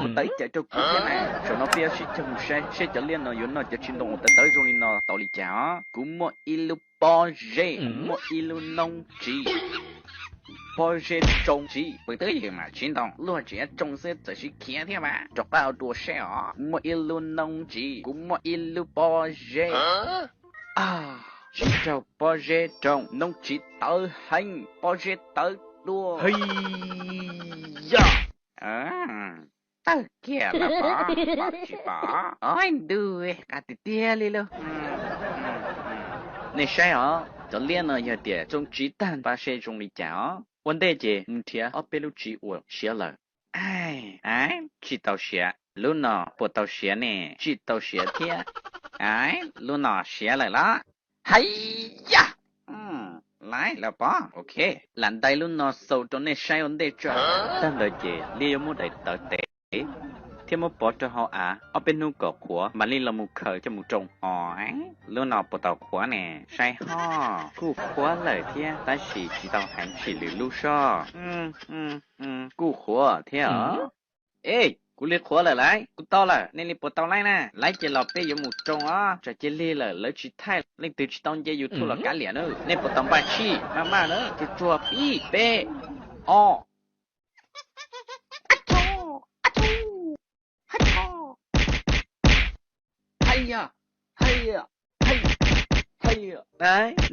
Mus tawv ib cawv rau kuv thiab na. Zaum no peb yuav sib cog mus saib seb cov liab no yuav noj cov tsis ntoo uas tawv tawv zoo li no tau li cas os. Kuv muaj ib lub pob zeb, muaj ib lub noob tsiv. Pob zeb tsoo tsiv, pw twb ywm mas tsis ntoo, luag tseem yuav tsoo xwb, txawm sib khiav thiab mas. Rov qab ua dua seb os, kuv muaj ib lub noob tsiv, kuv muaj ib lub pob zeb. Sib raug pob zeb tsoo, noob tsiv tawv heev, pob zeb tawv dua. Yog tawg kiag lawm pom, pom tsis pom? Ov ntuj, qab tiag tiag li lauj. Nej saib os, cov liab no yog tias tsoo tsiv tag pab seb zoo li cas os. Ua ntej ces mus nrhiav ob peb lub tsiv uas siav lawm. Aib, tsis tau siav, lub no puas tau siav ne? Tsis tau siav thiab. Aib, lub no siav lawm los? Hais yaj! Laiv lawm pom, ok. Lam ntais lub no xaus rau nej saib ua ntej tso. Tag ntawd ces liab yuav muab daim tawv tev thiab muab pov rau hauv av ob peb hnub kom qhuav mam li los mus khaws coj mus tsoo os. Lub no puas tau qhuav ne? Saib ho, kuj qhuav lawm thiab tab sis tsis tau heev sim lwm lub soj. Kuj qhuav thiab os. Ej, kuv li qhuav lawm lauj, kuv tau lawm, nej li puas tau laib na? Laib ces los peb yuav mus tsoo os, tsam cia lig lawm lawv tsis thaij, leej twg tsis tau nce YouTube los kav liam na. Nej puas tau npaj tshij? Maj maj na, tsuag tsuag, ib, peb, ob.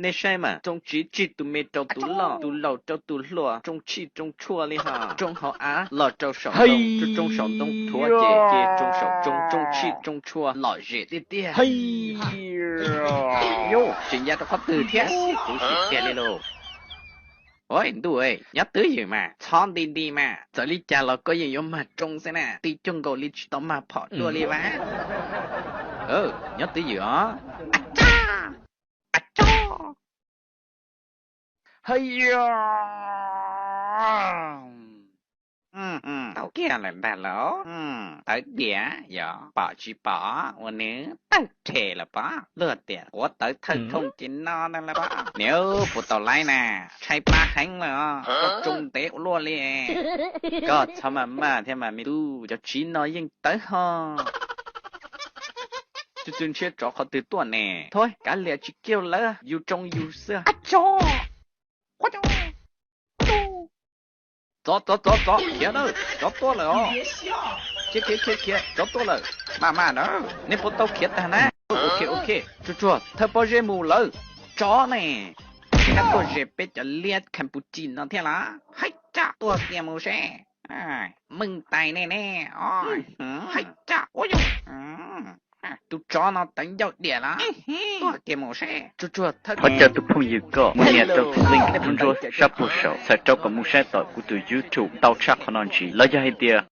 Nej saib mas, tsoo tsiv tsig tus me rau tus loj, tus laus rau tus hluas, tsoo tshij tsoo tshuaj li ho. Tsoo hauv av los rau saum ntoo, tsoo saum ntoo thuav ces cia tsoo saum tsoo, tsoo tshij tsoo tshuaj lom zem tiag tiag. Yus tseem ya rau qhov twg thiab, kuv sim tiag li lauj. Ov ntuj, nyob twj ywm mas, txhob nti nti mas, txawm li cas los koj yeej yuav mag tsoo xwb na, ti cuag nkaus li tsis tau mag phom dua li mas. Nyob twj ywm os. Tau kiag lawm ntag lauj. Tawv diam yog pom tsis pom, ua nws tawg rhe lawm pom, luag tias quav tawv thawj thooj ces no ntag lauj pom. Niam, puas tau laib na? Tshaib plab heev lawm os, koj tsoo ntev ua luaj li. Koj txhob maj maj thiab mas me tub, cov tsiv no yeej tawv ho. Txhua txhua ntshiab tsov qhov twg tuaj ne? Thov kav liam tsis kiag lawm, yus tsoo yus xwb. Tsov, tsov, tsov, tsov, khiav na, tsov tuaj lawm os. Khiav, khiav, khiav, khiav, tsov tuaj lawm. Maj maj na, nej puas tau khiav tag na? Ok, ok, tsuag tsuag, thawj pob zeb mus lawm. Tsov ne, kab tuaj ze peb cov liab Campuchia no thiab los? Haib tsa, tuag kiag mus seb. Meej tais nej ne. Haib tsa, ua yus, tus tsov no tawv ncauj diam los? Tuag kiag mus seb. Tsuag tsuag, thawj, qhov caw tus phooj ywg koj mus nias rau tus link nruab sab puag saum txhawm rau kom mus saib tom kuv tus YouTube ntau tshaj qhov no ntsis, los yog hais tias